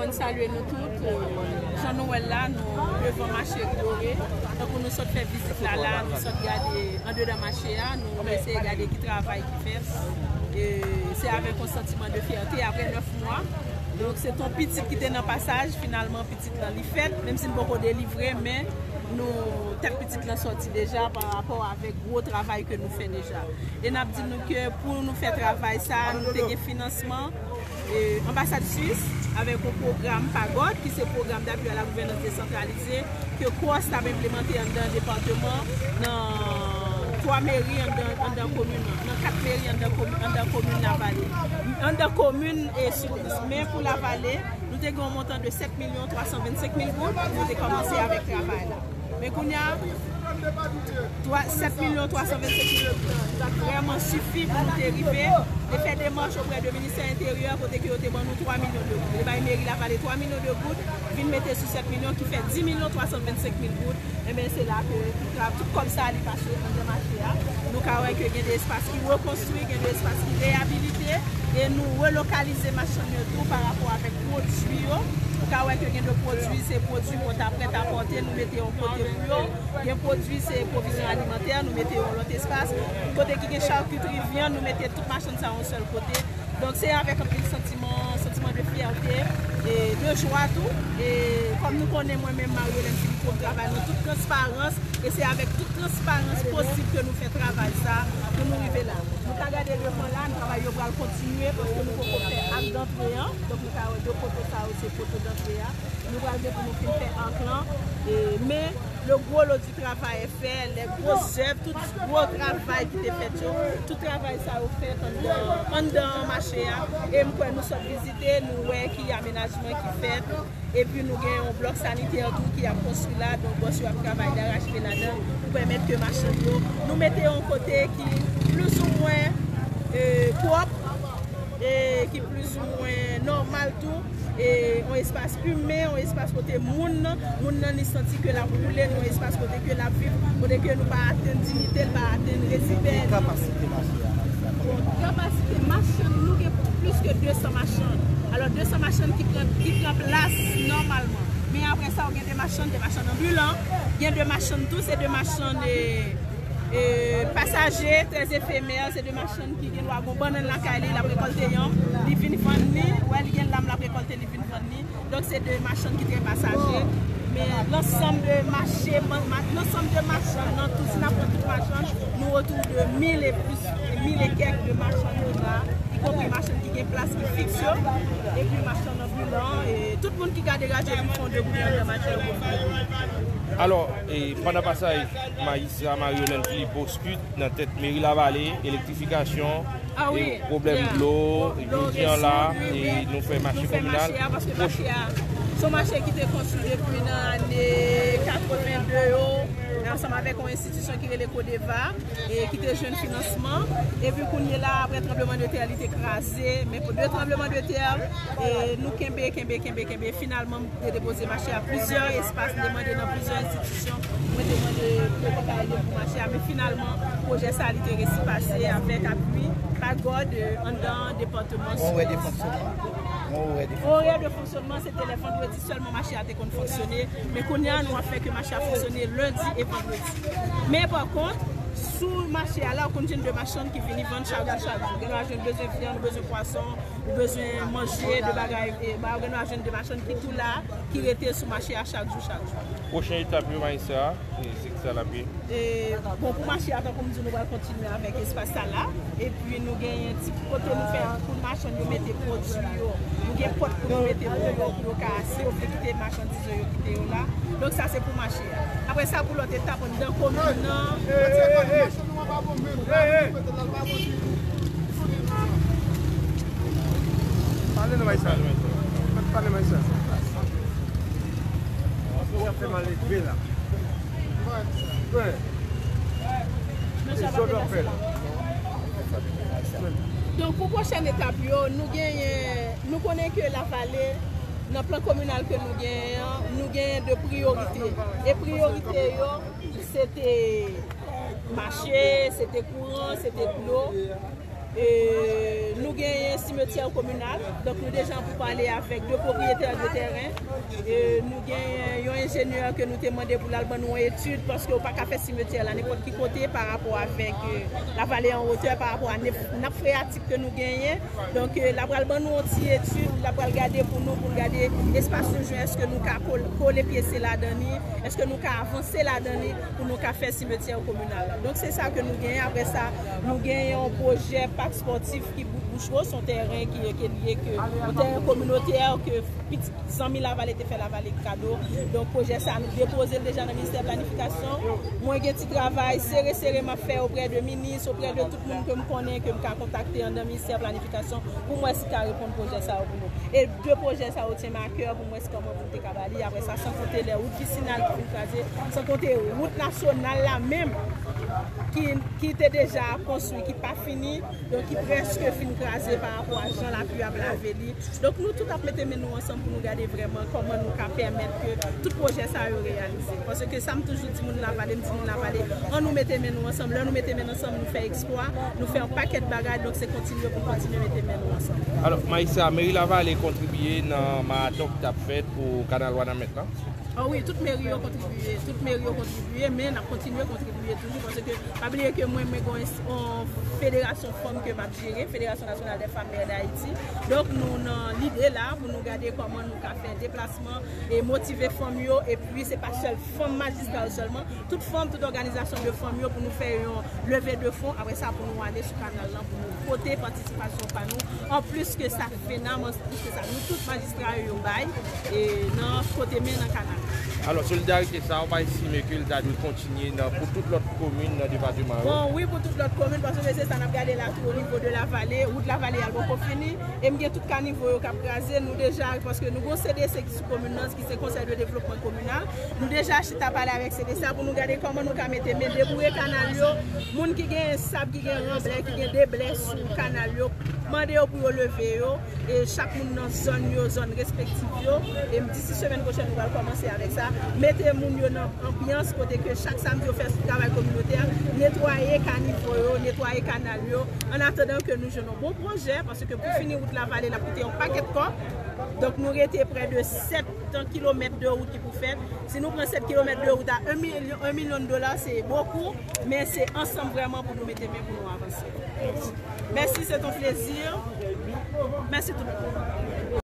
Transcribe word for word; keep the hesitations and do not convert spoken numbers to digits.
Mwen salye nou tout. Jan nou wè l la, nou devan mache Ri Dore. Tankou nou sot fè vizit la la, nou sot gade andedan mache a, nou eseye gade ki travay ki fèt. E se avèk yon santiman de fyète apre nèf mwa. Donk, se t on pitit ki te nan pasaj, finalman, pitit lan li fèt, menm si n poko delivre, men nou, tèt pitit lan sòti deja pa rapò avèk gwo travay ke nou fè deja. E n ap di nou ke pou nou fè travay sa, nou te gen finansman, e, anbasad Swis avèk yon pwogram PAGOD, ki se Programme d'Appui à la Gouvernance Décentralisée, ke CROS t ap enplimante anndan depatman nan twa meri anndan, anndan komin nan, nan kat meri anndan komi-, anndan komin Lavale, anndan komin e Sidès. Men pou Lavale, nou te gen yon montan de sèt milyon twa san vennsenk mil goud, nou te kòmanse avèk travay la. Men kounye a, twa, sèt milyon twa san vennsenk mil goud lan, li pa t vrèman sifi pou nou te rive e fè demach oprè de ministè enteryè, kote ke yo te ban nou twa milyon de goud. E bay meri Lavale twa milyon de goud, vin mete sou sèt milyon, ki fè dis milyon twa san vennsenk mil goud. Enben, se la ke tout, tout kòb sa a, li pase anndan mache a. Nou ka wè ke gen de espas ki rekonstwi, gen de espas ki reyabilite, e nou relokalize machann yo tou pa rapò avèk pwodui yo. Ou ka wè ke gen de pwodui, se pwodui pòtaprèt apòte, nou mete yon kote pou yo. Gen pwodui, se pwovizyon alimantè, nou mete yon lòt espas. Kote ki gen chakitri, vyann, nou mete tout machann sa yon sèl kote. Donk, se avèk anpil santiman, santiman de fyète, e de jwa tou. E kòm nou konnen, mwen menm, Marie Hélène Philippot, m travay nan tout transparans, e se avèk tout transparans posib ke nou fè travay sa, pou nou rive la. Nou ka gade devan la, travay yo pral kontinye, paske nou poko fè ak dantre an. Donk, nou ka wè de poto sa yo, se poto dantre a. Nou pral gen pou nou fin fè ak lan. E, men, le gwo lo di travay fè, lè gwo zèv, tout gwo travay ki te fèt yo, tout travay sa yo fèt anndan, anndan mache a. E m kwè nou sot vizite, nou wè ki amenajman ki fèt. Epi nou gen yon blòk sanitè tou ki ap konstwi la, donk bòs yo ap travay darache ladan pou pèmèt ke machann yo, nou mete yon kote ki plizoumwen, e, pwòp, e ki plizoumwen nòmal tou, e yon espas imen, yon espas kote moun nan, moun nan li santi ke l ap woule nan yon espas kote ke l ap viv, kote ke nou pa atenn diyite l, pa atenn respè li. Kapasite mache a, Maïsa, konbyen? Kapasite machann, nou gen plis ke de san machann. Alò, de san machann ki pran, ki pran plas nòmalman. Men apre sa, ou gen de machann, de machann anbilan, gen de machann tou, se de machann, e, e, pasaje, trè efemè, se de machann ki gen dwa gon bannann lakay li, l ap rekòlte yon, li vin vann li, wè li gen lam, l ap rekòlte, li vin vann li. Donk, se de machann ki trè pasaje. Men lansanm de mache, ma-, ma-, lansanm de machann nan, tou si n ap pran tout machann, nou otou de mil e plis, mil e kèk de machann ki la, ikonpri machann ki gen plas ki fiks yo, epi machann anbilan, e tout moun ki ka degaje pou fè yon degoute anndan mache yo pou fè. Alò, e, pandan pasaj Maïsa Marie Hélène Philippot, Scud, nan tèt meri Lavale, elektrifikasyon, e pwoblèm dlo, jodi an la, e nou fè mache kominal. Pwochen mache a, se yon mache ki te konstwi depi nan ane katreven de yo, ansanm avèk yon enstitisyon ki rele Codeva, e ki te jwenn finansman. Epi kounye la, apre tranbleman de tè, li te kraze. Men pou de tranbleman de tè, e nou kenbe, kenbe, kenbe, kenbe. Finalman, te depoze mache a plizyè espas, te mande nan plizyè enstitisyon. Mwen te mande pou yo te ka ede m pou mache a, men finalman, pwojè sa a, li te resi pase avèk apui PAGOD, e, anndan depatman Sidès. Orè de fonksyonman. Orè de fonksyonman, se te lè vandredi sèlman mache a te konn fonksyone, men kounye a, nou ap fè ke mache a fonksyone lendi e vandredi. Men pa kont, sou mache a la, ou konn jwenn de machann ki vini vann chak jou, chak jou. Gen dwa jwenn bezwen vyann, bezwen pwason, ou bezwen manje, de bagay, e, ba, ou gen dwa jwenn de machann ki tou la, ki rete sou mache a chak jou, chak jou. Pwochen etap yo, Maïsa, e, se ki sa l ap ye? E, bon, pou mache a, tankou m di, nou pral kontinye avèk espas sa la. Epi nou genyen ti kote nou fè pou machann yo mete pwodui yo. Nou gen pòt pou nou mete pou yo, pou yo ka, si yo vle kite machandiz yo, yo kite yo la. Donk sa se pou mache a. Apre sa, pou lòt etap, anndan komin nan. Pale nan may sa. Pale nan may sa. Sa fè mal leve la. Wi. Se zòn w ap fè la. Donk, pou pwochèn etap yo, nou genyen, nou konnen ke Lavale, nan plan kominal ke nou genyen an, nou genyen de priyorite. E priyorite yo, se te mache, se te kouran, se te dlo. E, nou genyen simetyè kominal, donk nou deja an poupale avèk de pwopriyetè de tèren. E, nou genyen yon enjenyè ke nou te mande pou l al ban nou yon etid, paske w pa ka fè simetyè la nenpòt ki kote pa rapò avèk, e, lavale an wotè, pa rapò a nef-, nap freyatik ke nou genyen. Donk, e, l ap pral ban nou yon ti etid, l ap pral gade pou nou, pou l gade espas nou jwenn, èske nou ka kol-, kole pyese ladan li, èske nou ka avanse ladan li pou nou ka fè simetyè kominal la. Donk, se sa ke nou genyen. Apre sa, nou genyen yon pwojè pak spòtif ki Bout Bouch Wo, se yon tèren ki, ke l ye, ke yon tèren kominotè ke pitit zanmi Lavale te fè Lavale kado. Donk, pwojè sa, nou depoze l deja nan ministè planifikasyon. Mwen gen ti travay sere sere m ap fè oprè de minis, oprè de tout moun ke m konnen, ke m ka kontakte anndan ministè planifikasyon pou m wè si ka reponn pwojè sa yo pou nou. E de pwojè sa yo tyenn a kè pou m wè si kòman pou m te ka ba li. Apre sa, san konte lè wout visinal ki fin kraze, san konte wout nasyonal la menm ki, ki te deja konstwi, ki pa fini, donk ki prèske fin kraze pa rapò a jan lapli ap lave li. Donk, nou tout ap mete men nou ansanm pou nou gade vrèman kòman nou ka pèmèt ke tout pwojè sa yo reyalize. Paske sa m toujou di moun Lavale, m di moun Lavale, ann nou mete men nou ansanm. Lè nou mete men nou ansanm, nou fè eksplwa, nou fè yon pakèt bagay, donk se kontinye pou n kontinye mete men nou ansanm. Alò, Majistra, meri Lavale kontribye nan maraton ki t ap fèt pou kanal Wanament lan? Oh wi, tout meri yo kontribye, tout meri yo kontribye, men n ap kontinye kontribye toujou, paske pa bliye ke mwen, mwen gen yon ins-, yon federasyon fanm ke m ap jere, Fédération Nationale des Femmes Maires d'Haïti. Donk, nou nan lide la pou nou gade kòman nou ka fè deplasman e motive fanm yo, epi se pa sèl fanm majistra yo sèlman, tout fanm, tout òganizasyon de fanm yo pou nou fè yon leve de fon, apre sa pou nou ale sou kanal lan, pou nou pote patisipasyon pa nou, anplis ke sa FENAM, anplis ke sa, nou tout majistra yo, yo bay, e nan kote men nan kanal. Alò, solidarite sa, ou pa estime ke l ta dwe kontinye nan, pou tout lòt komin nan depatman yo? Bon, wi, pou tout lòt komin, paske se sa n ap gade la tou, o nivo de Lavale, wout Lavale a poko fini, e m gen tout kanivo yo k ap kraze, nou deja, paske nou gon C D C ki sou komin nan, ki se Konsèy de Devlopman Kominal, nou deja chita pale avèk C D C a pou nou gade kòman nou ka mete men deboure kanal yo, moun ki gen sab, ki gen ranblè, ki gen deblè sou kanal yo, mande yo pou yo leve yo, e chak moun nan zòn yo, zòn respektif yo. E m di si semèn pwochèn nou pral kòmanse avèk sa. Mete moun yo nan anbyans kote ke chak samdi yo fè travay kominotè, netwaye kanivo yo, netwaye kanal yo, an atandan ke nou jwenn yon bon pwojè, paske pou fini wout Lavale, l ap koute yon pakèt kòb. Donk, nou rete prè de sèt kilomèt de wout ki pou fèt. Si nou pran sèt kilomèt de wout a en milyon, en milyon dola, se bokou, men se ansanm vrèman pou nou mete men pou nou avanse. Mèsi, se yon plezi. Mèsi tout moun.